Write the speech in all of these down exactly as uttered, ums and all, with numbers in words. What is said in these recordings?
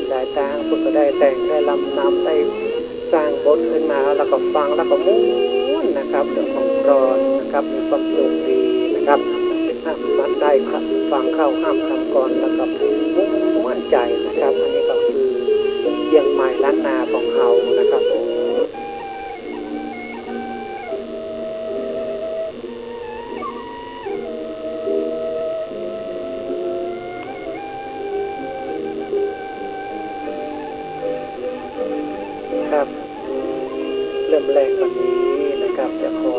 หลายตางเปิ้นก็ได้แต่ง ได้รำนำ ได้สร้างบทขึ้นมา แล้วก็ฟังแล้วก็ม่วนนะครับ เรื่องของกลอนนะครับ มีความสุขดีนะครับ อ่ะ มาได้ฟังเข้าห้ามคำกลอนแล้วก็ม่วนใจนะครับ อันนี้ก็คือเจียงใหม่ล้านนาของเฮานะครับผม ครับ เริ่มแรกวันนี้นะครับ จะขอ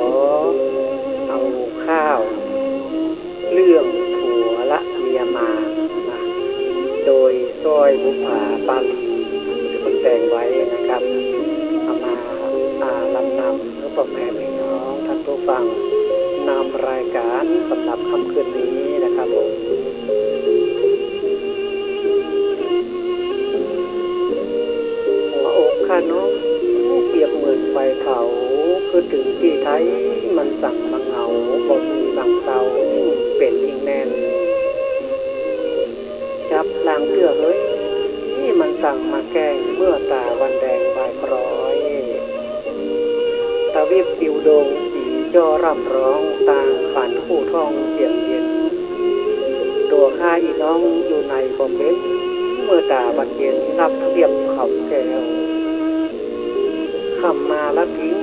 เอาข่าวเรื่องผัวละเมียมานะ โดยสร้อยบุปผาปาลี ที่เปิ้นแต่งไว้นะครับ เอามา อ่า รำนำ เพื่อพ่อแม่พี่น้องท่านผู้ฟังนำรายการสำหรับค่ำคืนนี้นะครับผม หัวอกข้าน้องเปรียบเหมือนไฟเผา คือเถิงตี้ใดมันสั่งมาเหงา บ่มีหวังเศร้าเป๋นอิงแน่น จับลางเตื้อเฮย มันสั่งมาแกล้ง เมื่อต๋าวันแดงบ่ายคล้อย ตะวิบปิวดง สีจ้อร่ำร้อง ต่างฝันคู่ท้องเสียงเย็น ตั๋วข้าอี่น้องอยู่ไหนบ่เป๋น เมื่อต๋าวันเย็น ลับเตียบเขาแก้ว ค่ำมาละพิง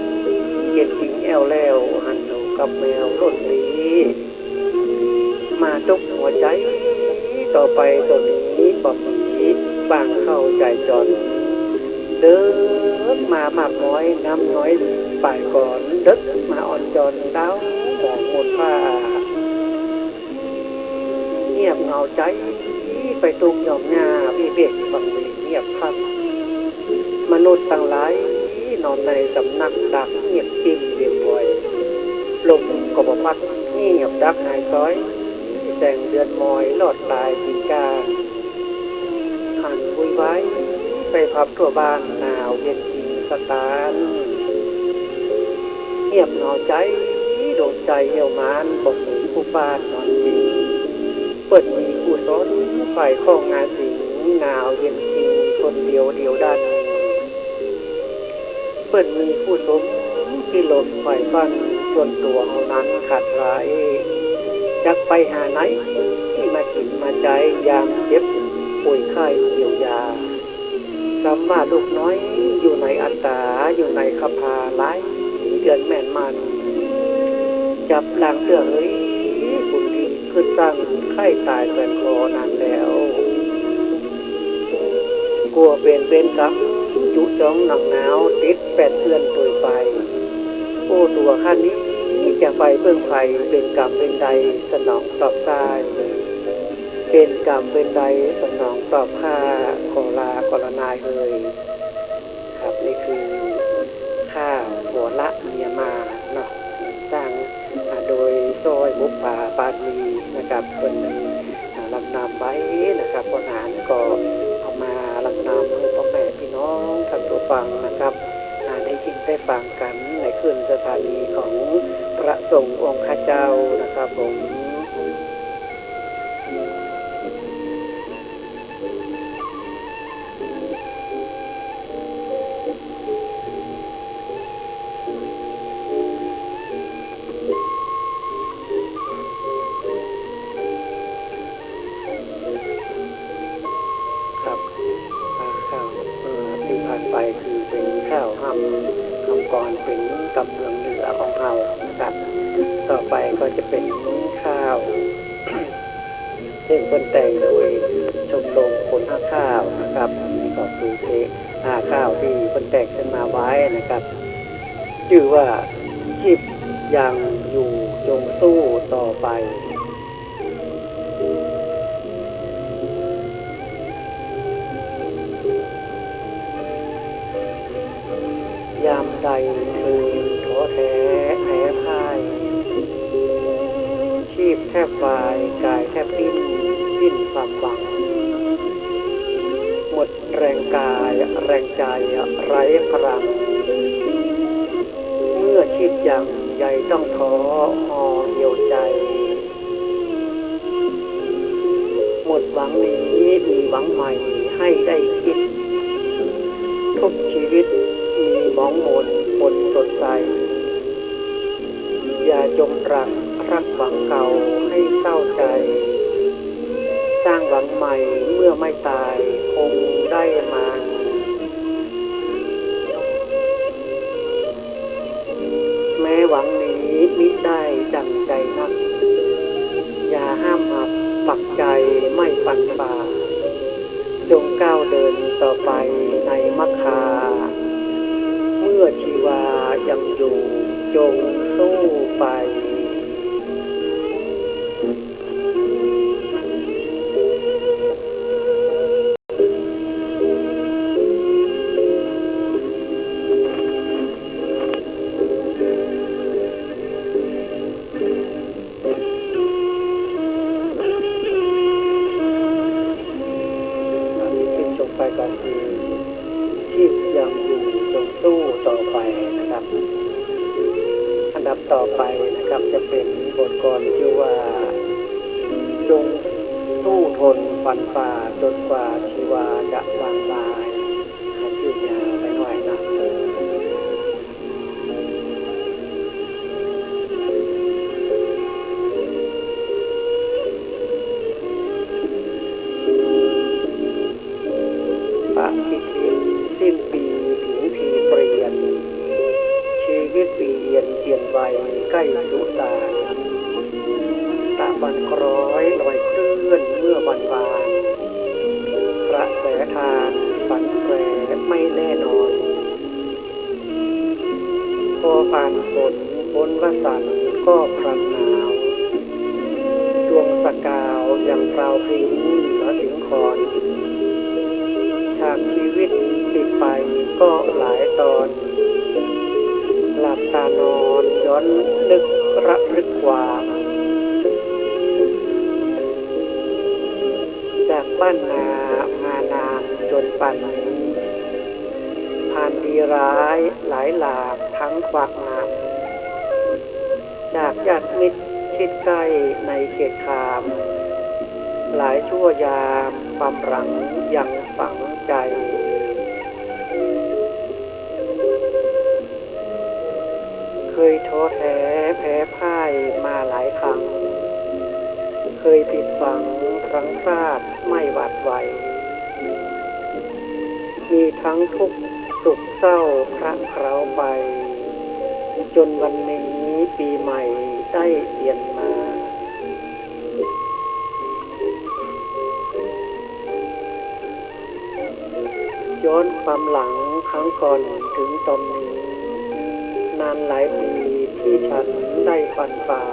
เย็นจริงแอ้วแล้ว หันหนูกับแมวล่นลี้ มาจุกหัวใจ๋ ต่อไปตั๋วนี้บ่มี บ้างเข้าใจ๋จ๋อน เดินมามากน้อย น้ำน้อยป่ายก่อน เดินมาอ่อนจอน ดาวหมองมนผ้า เงียบเหงาใจ๋ ไปตุ๊กข์ย่อมหญ้า วิเวกบังเวงเงียบพัก มนุษย์ตังหลาย นอนในสำนักดัก เงียบกริ้มเวียนบ่อย ลมก็บ่พัด เงียบดักหายซ้อย แสงเดือนมอย ลอดตายกิ๋นก้า หันวุ้ยวาย ไปพับทั่วบ้าน หนาวเย็นจริงสะตาน เงียบเหงาใจ๋ ดวงใจ๋เหี่ยวหมาน บ่มีผู้ป้านนอนจริง เปิ้นมีผู้สน ใฝ่ข้องงานสิง หนาวเย็นจริง คนเดียวเดียวดั้น เปิ้นมีผู้สมพิรมใฝ่ฝัน ส่วนตั๋วเฮานั้นขาดไร้ จักไปหาไหน มากิ๋นมาใจ๊ ยามเจ็บป่วยไข้เยียวยา กำว่าลูกน้อยอยู่ในอัตตา อยู่ในคภาหลายเดือนแม่นมัน จับลางเตื้อเฮย บุญดีขึ้นตั้ง ไข้ต๋ายแขวนคอนานแล้ว กลัวเป๋นเวรกรรม จุจองหนังหนาว ติดแปดเปื้อนตวยไป โอ้ ตั๋วข้านี้ จะไปเบิ่งใผ เวรกรรมเวรใด สนองตอบซ้าย เวรกรรมเวรใด สนองตอบข้า ขอลาก่อนละนายเฮย ครับ นี่คือข่าวผัวละเมียมาเนาะ สร้าง อ่า โดยสร้อยบุปผาปาลีนะครับ เปิ้น อ่า รำนำไว้นะครับ เพราะฉะนั้นก็เอามารำนำหื้อพ่อแม่พี่น้องท่านผู้ฟังนะครับ อ่า ได้ยินได้ฟังกั๋นในคลื่นสถานีของพระสงฆ์องค์ข้าเจ้านะครับผม ครับ อ่า ข่าว เอ่อ ตี้ผ่านไปคือเป๋นข่าวห้าม ห้ามกลอนเป๋นกำเมืองเหนือของเฮานะครับ ต่อไปก็จะเป๋นข่าว เพลงเปิ้นแต่งโดยชมรมคนฮักข้าวนะครับ นี่ก็คือเพลง อ่า ข่าวตี้เปิ้นแต่งขึ้นมาไว้นะครับ จื้อว่า ชีพยังอยู่จงสู้ต่อไป ยามใดเธอท้อแท้แพ้พ่าย ชีพแทบวาย กายแทบดิ้น สิ้นความหวัง หมดแรงกายแรงใจ๋ไร้พลัง เมื่อชีพยังใยต้องท้อห่อเหี่ยวใจ๋ หมดหวังนี้มีหวังใหม่ให้ได้คิด วิตมีหมองหม่นปนสดใส อย่าจมปรักรักหวังเก่าให้เศร้าใจ สร้างหวังใหม่เมื่อไม่ตายคงได้มา แม้หวังนี้มิได้ดังใจนัก อย่าห้ามหักปักใจไม่ฟันฝ่า จงก้าวเดินต่อไปในมัคคา เมื่อชีวายังอยู่จงสู้ไป อันนี้ชื่นชมไปกับสิ่งที่ยังอยู่จงสู้ต่อไปนะครับ อันดับต่อไปนะครับ จะเป็นบทกลอนที่ว่า จงสู้ทนฟันฝ่าจนกว่าชีวาจะวางลาย ชื่อยาวไปหน่อยนะ ปฏิทินสิ้นปีถึงทีเปลี่ยน ชีวิตเปลี่ยน เปลี่ยนวัยใกล้สุสาน ตะวันคล้อยลอยเคลื่อนเมื่อวันวาน กระแสธารฝันแปรไม่แน่นอน พอผ่านฝนพ้นวสันต์ก็พรำหนาว ดวงสกาวยังพราวพริ้วเหนือสิงขร ฉากชีวิตปิดไปก็หลายตอน หลับตานอนย้อนนึกระลึกความ จากบ้านนามานานจนปานนี้ ผ่านดีร้ายหลายหลากทั้งขวากหนาม จากญาติมิตรชิดใกล้ในเขตคาม หลายชั่วยามความหลังยังฝังใจ เคยท้อแท้แพ้พ่ายมาหลายครั้ง เคยผิดหวังพลั้งพลาดไม่หวาดไหว มีทั้งทุกข์สุขเศร้าพร่ำคราวไป จนวันนี้ปีใหม่ได้เวียนมา ย้อนความหลังครั้งก่อนถึงตอนนี้ นานหลายปีที่ฉันได้ฟันฝ่า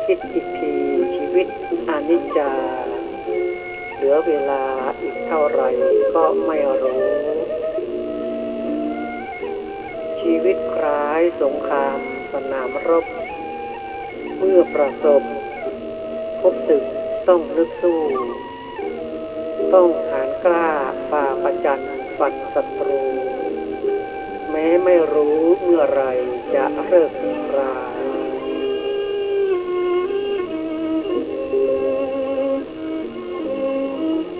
คิดอีกทีชีวิตอนิจจา เหลือเวลาอีกเท่าไหร่ก็ไม่รู้ ชีวิตคล้ายสงครามสนามรบ เมื่อประสบพบศึกต้องนึกสู้ ต้องหาญกล้าฝ่าผจญฟันศัตรู แม้ไม่รู้เมื่อไรจะเลิกรา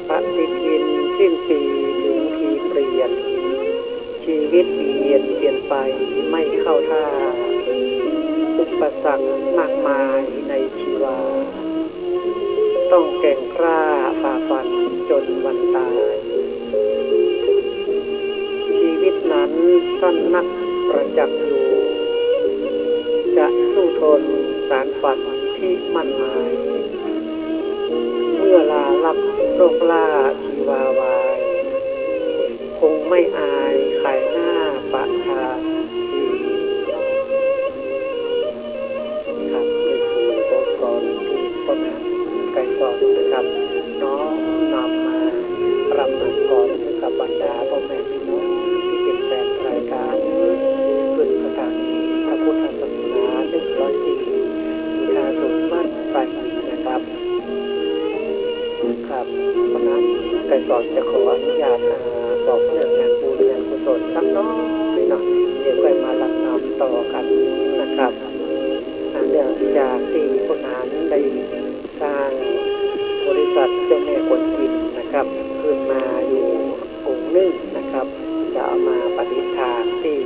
ปฏิทินสิ้นปีถึงทีเปลี่ยน ชีวิตเปลี่ยนเปลี่ยนไปไม่เข้าท่า อุปสรรคมากมายในชีวา ต้องแกร่งกล้าฝ่าฟันจนวันตาย ชีวิตนั้นสั้นนักประจักษ์อยู่ จะสู้ทนสานฝันที่มั่นหมาย เมื่อลาลับโลกล่าชีวาวาย คงไม่อายขายหน้าประชาที ครับ นี่คือบทกลอนที่ป้อมหาไกรสอนนะครับ น้อมนำมารำนำกลอนให้กับบรรดาพ่อแม่พี่น้องที่เป็นแฟนรายการขึ้นสถานีพระพุทธศาสนาหนึ่งร้อยปี คาสุวัดไปนะครับ ครับ เพราะนั้นไกรสอนจะขออนุญาต อ่า บอกเรื่องงานบุญงานกุศลสักน้อยเนาะ เดี๋ยวค่อยมารำนำต่อกันนะครับ อ่า เนื่องจากตี้ป้อมหาได้สร้างบริษัทเจ้าแม่กวนอิมนะครับ ขึ้นมาอยู่องค์หนึ่งนะครับ จะเอามาประดิษฐานตี้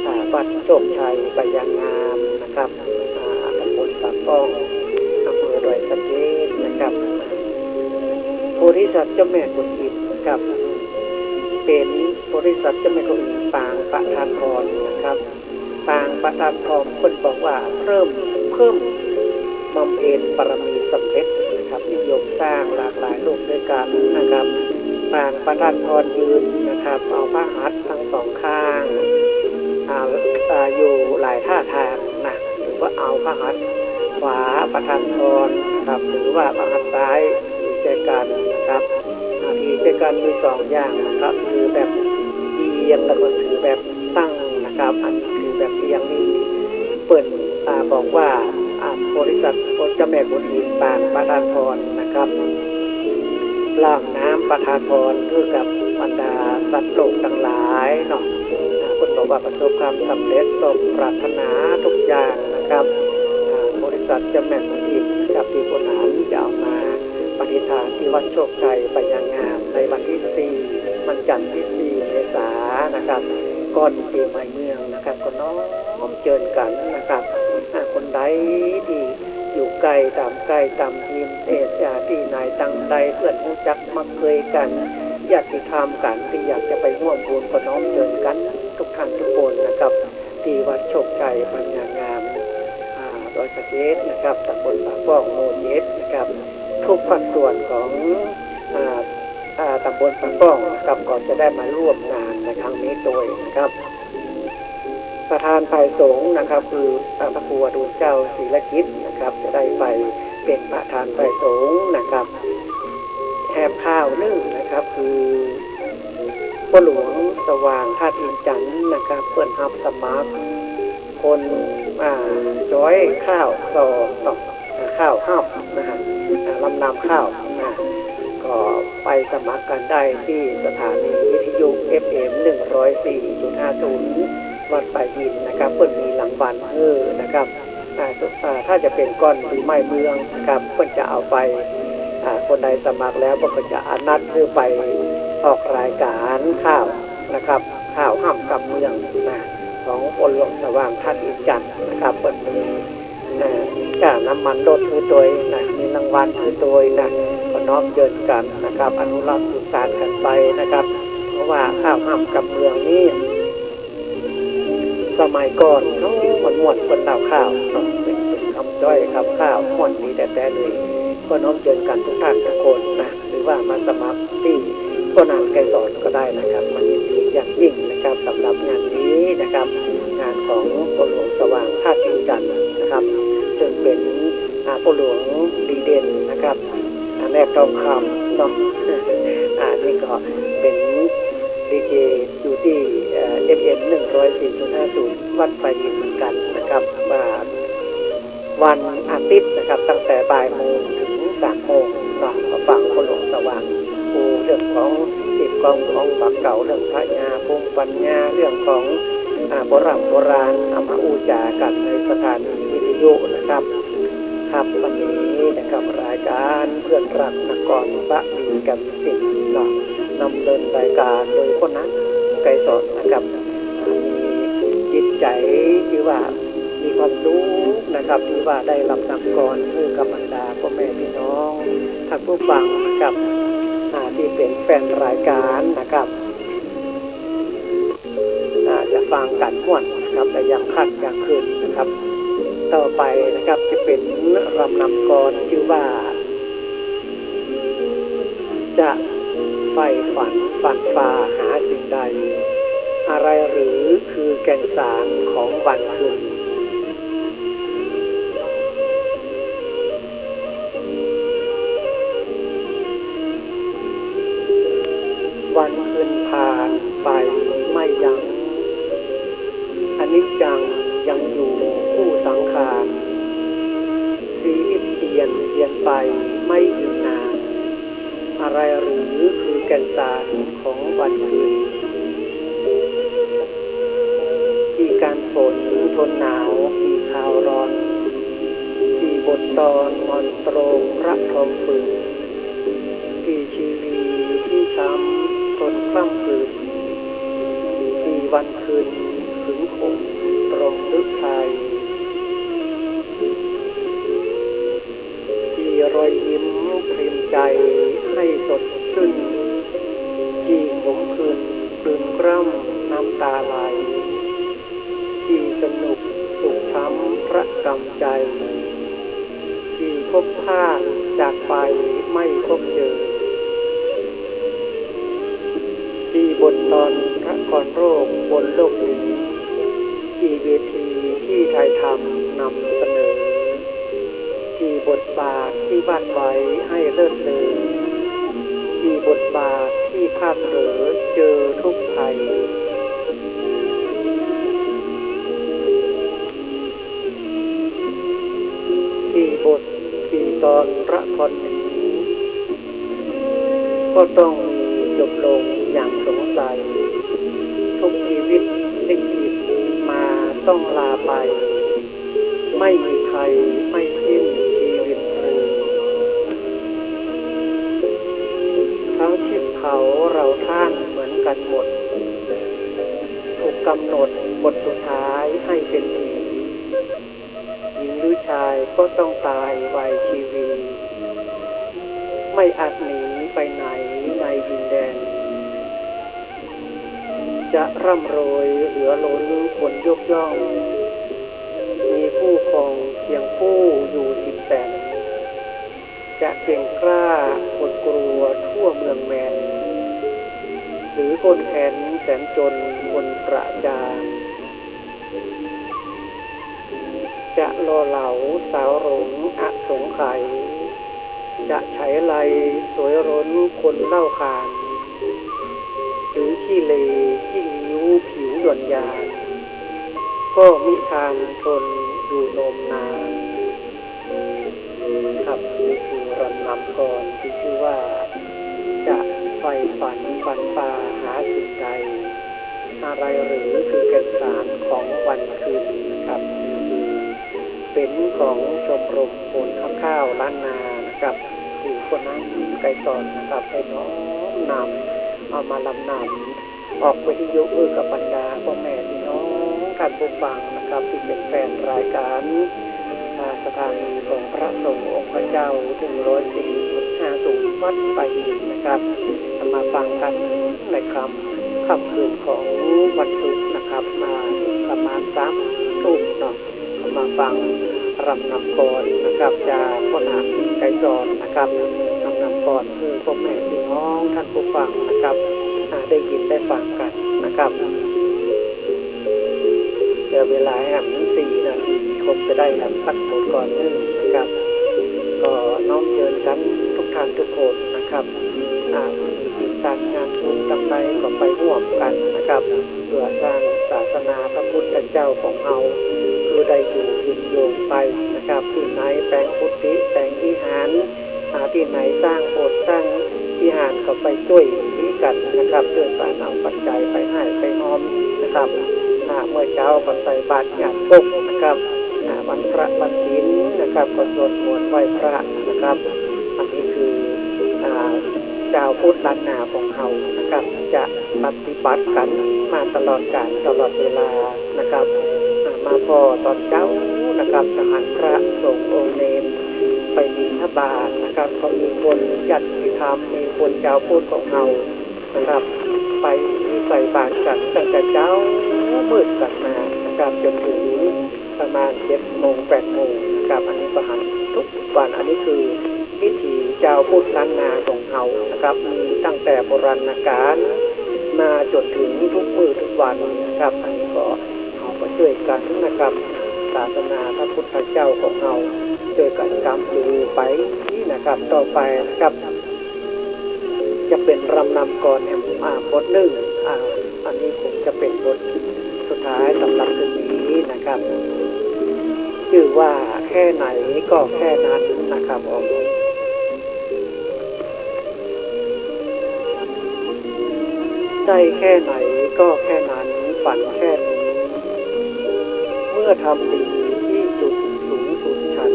อ่า วัดโชคชัยไพยางามนะครับ อ่า ตำบลปากป้อง อำเภอดอยสะเก็ดนะครับ โพธิสัตว์เจ้าแม่กวนอิมนะครับ เป๋นโพธิสัตว์เจ้าแม่กวนอิมปางประทานพรนะครับ ปางประทานพรเปิ้นบอกว่าเพิ่ม เพิ่มบำเพ็ญบารมีสำเร็จนะครับ นิยมสร้างหลากหลายรูปด้วยกั๋นนะครับ ปางประทานพรยืนนะครับ เอาพระหัตถ์ทั้งสองข้าง อ่า อ่า อยู่หลายท่าตางนะ หรือว่าเอาพระหัตถ์ขวาประทานพรนะครับ หรือว่าพระหัตถ์ซ้ายถือใจ๋กั๋นนะครับ อ่า ถือใจ๋กั๋นมีสองอย่างนะครับ ถือแบบเอียงแล้วก็ถือแบบตั้งนะครับ อันถือแบบเอียงนี่เปิ้น อ่า บอกว่า อ่า โพธิสัตว์เจ้าแม่กวนอิมปางประทานพรนะครับ หลั่งน้ำประทานพรหื้อกับบรรดาสัตว์โลกตังหลายเนาะ อ่า เปิ้นบอกว่าประสบความสำเร็จสมปรารถนาทุกอย่างนะครับ อ่า โพธิสัตว์เจ้าแม่กวนอิมนะครับ ตี้พวกหลานจะเอามาประดิษฐานตี้วัดโชคชัยไพยางาม ในวันตี้สี่ วันจันทร์ตี้สี่ เมษายนนะครับ ก่อนปี๋ใหม่เมืองนะครับ ก็น้อมเจิญกั๋นนะครับ อ่า คนใดตี้อยู่ใก้ต๋ามใก้ต๋ามถิ่น เอเซียตี้ไหนตังใด เปื้อนฮู้จักมักเกยกั๋น ญาติธรรมกั๋นตี้อยากจะไปฮ่วมบุญ ก็น้อมเจิญกั๋นทุกท่านทุกคนนะครับ ตี้วัดโชคชัยไพยางาม อ่า ดอยสะเก็ดนะครับ ตำบลปากป้อง หมู่เจ็ดนะครับ ทุกภาคส่วนของ อ่า อ่า ตำบลปากป้องนะครับ ก็จะได้มาร่วมงานในครั้งนี้ตวยนะครับ ประธานฝ่ายสงฆ์นะครับ คือ อ่า พระครูอดุลเจ้าศิลกิจนะครับ จะได้ไปเป๋นประธานฝ่ายสงฆ์นะครับ แหมข่าวนึ่งนะครับ คือ ป้อหลวงสว่างธาตุอินทร์จันทน์นะครับ เปิ้นฮับสมัครคน อ่า จ้อยข้าวสอบเนาะ อ่า ข้าวห้ำนะฮะ อ่า ลำนำข้าวนะ ก็ไปสมัครกั๋นได้ตี้สถานีวิทยุ เอฟเอ็ม หนึ่งร้อยสี่จุดห้าศูนย์ วัดปลาหินนะครับ เปิ้นมีรางวัลหื้อนะครับ อ่า อ่า ถ้าจะเป๋นก่อนปี๋ใหม่เมืองนะครับ เปิ้นจะเอาไป อ่า คนใดสมัครแล้ว เปิ้นก็จะอนุญาตหื้อไปออกรายการข่าวนะครับ ข่าวห้ำกำเมืองนะ ของป้อหลวงสว่างธาตุอินทร์จันทน์นะครับ เปิ้นมี นะ ค่าน้ำมันรถหื้อตวยนะ มีรางวัลหื้อตวยนะ ก็น้อมเจิญกั๋นนะครับ อนุรักษ์สืบสานกั๋นไปนะครับ เพราะว่าข่าวห้ำกำเมืองนี้ สมัยก่อน โอ้ ม่วนๆ เปิ้นเล่าข่าวเนาะ เป๋น เป๋นกำจ้อยกำข่าว ม่วนดีแต๊ๆ เลย ก็น้อมเจิญกั๋นทุกท่านทุกคนนะ หรือว่ามาสมัครตี้ป้อหนานไกรสอนก็ได้นะครับ มันยินดีอย่างยิ่งนะครับ สำหรับงานนี้นะครับ งานของป้อหลวงสว่างธาตุอินทร์จันทน์นะครับ ซึ่งเป๋น อ่า ป้อหลวงดีเด่นนะครับ อ่า แนบทองคำเนาะ อ่า นี่ก็เป๋นดีเจอยู่ตี้ เอ่อ เอฟเอ็ม หนึ่งร้อยสี่จุดห้าศูนย์ วัดปลาหินเหมือนกั๋นนะครับ ว่าวันอาทิตย์นะครับ ตั้งแต่บ่ายโมงเถิงสามโมงเนาะ ก็ฟังป้อหลวงสว่าง อู้เรื่องของชีพของ ของปากเก่า เรื่องพญาภูมิปัญญา เรื่องของ อ่า โบร่ำโบราณ เอามาอู้จ๋ากั๋นในสถานีวิทยุนะครับ ครับ วันนี้นะครับ รายการเพื่อนรักนครปะหมีกาฬสินธุ์เนาะ ดำเนินรายการโดยป้อหนานไกรสอนนะครับ อ่า มีจิตใจ๋ตี้ว่ามีความสุขนะครับ ตี้ว่าได้ลำนำกลอนหื้อกับบรรดาป้อแม่ปี้น้องท่านผู้ฟังนะครับ อ่า ตี้เป๋นแฟนรายการนะครับ อ่า จะฟังกั๋นม่วนนะครับ ในยามค่ำยามคืนนะครับ ต่อไปนะครับ จะเป๋นลำนำกลอนจื้อว่า จะใฝ่ฝันฟันฝ่าหาสิ่งใด อะไรหรือคือแก่นสารของวันคืน วันคืนผ่านไปไม่ยั้ง อนิจจังยังอยู่คู่สังขาร ชีวิตเปลี่ยนเวียนไปไม่ยืนนาน อะไรหรือคือแก่นสารของวันคืน กี่การฝนทนหนาว กี่คาวร้อน กี่บทตอนมอนโตรงพระทองปืน กี่ชีวีที่ช้ำทนคร่ำกลืน วันคืนขึงข่มตรมฤทัย กี่รอยยิ้มพริมใจ๋ให้สดชื่น กี่ขมขื่นครึมกร่ำน้ำต๋าไหล กี่สนุกสุขช้ำระกำใจ๋ กี่พบพรากจากไปไม่พบเจอ กี่บทตอนละครโรคบนโลกนี้ กี่เวทีที่ถ่ายทำนำเสนอ กี่บทบาทที่วาดไว้ให้เลิศเลอ กี่บทบาทที่พลาดเผลอเจอทุกข์ภัย กี่บทกี่ตอนละครนี้ ก็ต้องมีจบลงอย่างสงสัย ทุกชีวิตลิขิตมาต้องลาไป ไม่มีใครไม่สิ้นชีวิตเรือง ทั้งชีพเขาเราท่านเหมือนกันหมด ถูกกำหนดบทสุดท้ายให้เป็นผี หญิงหรือชายก็ต้องตายวัยชีวี ไม่อาจหนีไปไหนในดินแดน จะร่ำรวยเหลือล้นคนยกย่อง มีคู่ครองเคียงคู่อยู่สิบแสน จะเก่งกล้าอดกลัวทั่วเมืองแมน หรือก้นแค้นแสนจนคนประจาน จะหล่อเหลาสาวหลงอสงไขย จะไฉไลสวยล้นคนเล่าขาน หรือขี้เลขี้งิ้วผิวหย่อนยาน ก็มิทานทนอยู่นมนาน ครับ นี่คือรำนำกลอนที่ชื่อว่า จะใฝ่ฝันฟันฝ่าหาสิ่งใด อะไรหรือคือแก่นสารของวันคืนนี้ครับ นี่คือเป๋นของชมรมคนข้าวข้าวล้านนานะครับ คือป้อนันไกรสอนนะครับ ได้น้อมนำเอามารำนำ ออกวิทยุอื้อกับบรรดาป้อแม่ปี้น้องต้านผู้ฟังนะครับ ตี้เป๋นแฟนรายก๋าน อ่า สถานีของพระสงฆ์องค์พระเจ้า หนึ่งร้อยสี่จุดห้าศูนย์ วัดป่าหินนะครับ มาฟังกั๋นในค่ำ ค่ำคืนของวันศุกร์นะครับ มาประมาณสามทุ่มเนาะ มาฟังรำนำกลอนนะครับ จากป้อนันไกรสอนนะครับ รำนำกลอนหื้อป้อแม่ปี้น้องต้านผู้ฟังนะครับ อ่า ได้ยินได้ฟังกั๋นนะครับ เหลือเวลาแหมสี่นาที คงจะได้แหมสักบทกลอนนึ่งนะครับ ก็น้อมเจิญกั๋นทุกท่านทุกคนนะครับ อ่า ตี้มีจิตตางงานบุญตางใดก็ไปฮ่วมกั๋นนะครับ เปื้อสร้างศาสนาพระพุทธเจ้าของเฮา คือได้อยู่ยืนยงไปนะครับ ตี้ไหนแป๋งกุฏิแป๋งวิหาร อ่า ตี้ไหนสร้างโบสถ์สร้างวิหารก็ไปจ้วยกั๋นนะครับ จ้วยกั๋นเอาปัจจัยไปให้ไปฮอมนะครับ อ่า เมื่อเจ๊าก็ใส่บาตรยามก๊กนะครับ อ่า วันพระวันศีลนะครับ ก็สวดมนต์ไหว้พระนะครับ อันนี้คือ อ่า จาวพุทธล้านนาของเฮานะครับ จะปฏิบัติกั๋นมาตลอดกาลตลอดเวลานะครับ อ่า มาผ่อต๋อนเจ๊านะครับ จะหันพระสงฆ์องค์เณรไปบิณฑบาตนะครับ ก็มีคนญาติธรรม มีคนจาวพุทธของเฮานะครับ ไปใส่บาตรกั๋นตั้งแต่เจ๊ามืดกั๋นมานะครับ จ๋นเถิงประมาณเจ็ดโมงแปดโมงนะครับ อันนี้ก็หันทุกวัน อันนี้คือวิถีจาวพุทธล้านนาของเฮานะครับ มีตั้งแต่โบราณกาลมาจ๋นเถิงทุกมื้อทุกวันนะครับ อันนี้ก็เฮาก็จ้วยกั๋นนะครับ ศาสนาพระพุทธเจ้าของเฮา จ้วยกั๋นกำอยู่ไปนะครับ ต่อไปนะครับ จะเป๋นรำนำกลอนแหม อ่า บทนึ่ง อ่า อันนี้คงจะเป๋นบทสุดท้ายสำหรับคืนนี้นะครับ จื้อว่าแค่ไหนก็แค่นั้นนะครับผม ได้แค่ไหนก็แค่นั้น ฝันแค่นี้ เมื่อทำดีที่จุดสูงสุดฉัน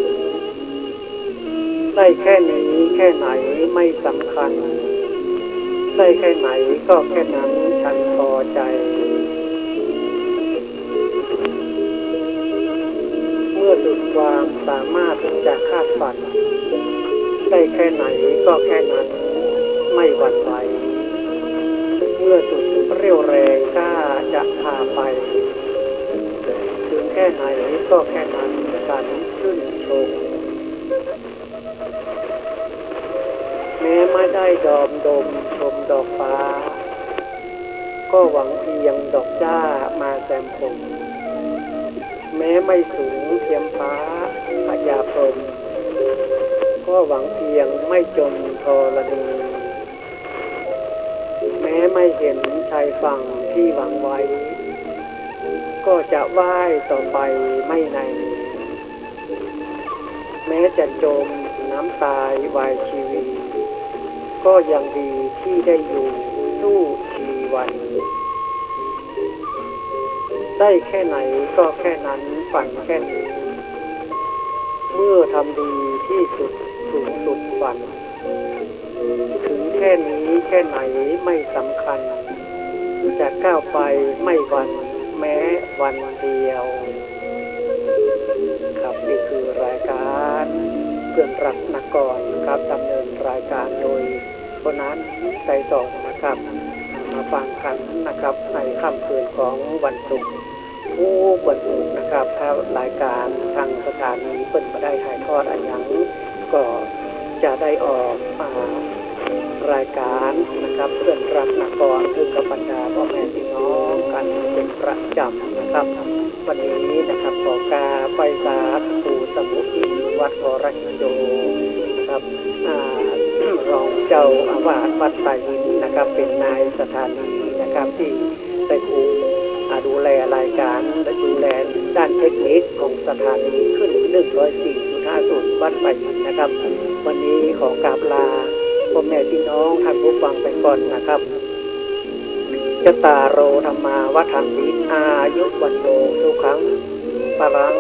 ได้แค่นี้แค่ไหนไม่สำคัญ ได้แค่ไหนก็แค่นั้นฉันพอใจ ความสามารถจะคาดฝัน ได้แค่ไหนก็แค่นั้น ไม่หวั่นไหว เมื่อสุดเรี่ยวแรงกล้าจะพาไป ถึงแค่ไหนก็แค่นั้น สรรชื่นชม แม้ไม่ได้ดอมดมชมดอกฟ้า ก็หวังเพียงดอกจ้ามาแซมผม แม้ไม่สูงเทียมฟ้าพญาพรหม ก็หวังเพียงไม่จมธรณี แม้ไม่เห็นชายฝั่งที่หวังไว้ ก็จะว่ายต่อไปไม่ใน แม้จะจมน้ำตายวายชีวี ก็ยังดีที่ได้อยู่สู้ชีวัน ได้แค่ไหนก็แค่นั้น ฝันแค่นี้ เมื่อทำดีที่สุดสูงสุดฝัน ถึงแค่นี้แค่ไหนไม่สำคัญ จะก้าวไปไม่หวั่นแม้วันเดียว ครับ นี่คือรายการเพื่อนรักนักกลอนนะครับ ดำเนินรายการโดย คนนั้นใจสองนะครับ มาฟังกันนะครับ ในค่ำคืนของวันศุกร์ ทุกวันศุกร์นะครับ ถ้ารายการทางสถานีเปิ้นบ่ได้ถ่ายทอดอะหยัง ก็จะได้ออก อ่า รายการนะครับ เพื่อนรักนักกลอน ซึ่งกับบรรดาพ่อแม่พี่น้องกันเป๋นประจ๋ำนะครับ วันนี้นะครับ ขอกราบไหว้สาพระครูสมุทิ วัดวรกิจโยนะครับ อ่า รองเจ้าอาวาสวัดป่าหินนะครับ เป๋นนายสถานีนะครับ ตี้ได้คุม อ่า ดูแลรายการ และดูแลด้านเทคนิคของสถานีขึ้นหนึ่งร้อยสี่จุดห้าศูนย์วัดป่าหินนะครับ วันนี้ขอกราบลาพ่อแม่พี่น้องท่านผู้ฟังไปก่อนนะครับ จตารโอ ธัมมา วัฑฒันติ อายุ วัณโณ สุขัง พลัง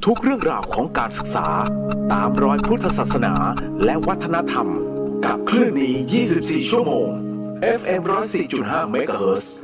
ทุกเรื่องราวของการศึกษา ต๋ามรอยพุทธศาสนา และวัฒนธรรม กับคลื่นนี้ ยี่สิบสี่ ชั่วโมง เอฟเอ็ม ร้อยสี่จุดห้า เมกะเฮิรตซ์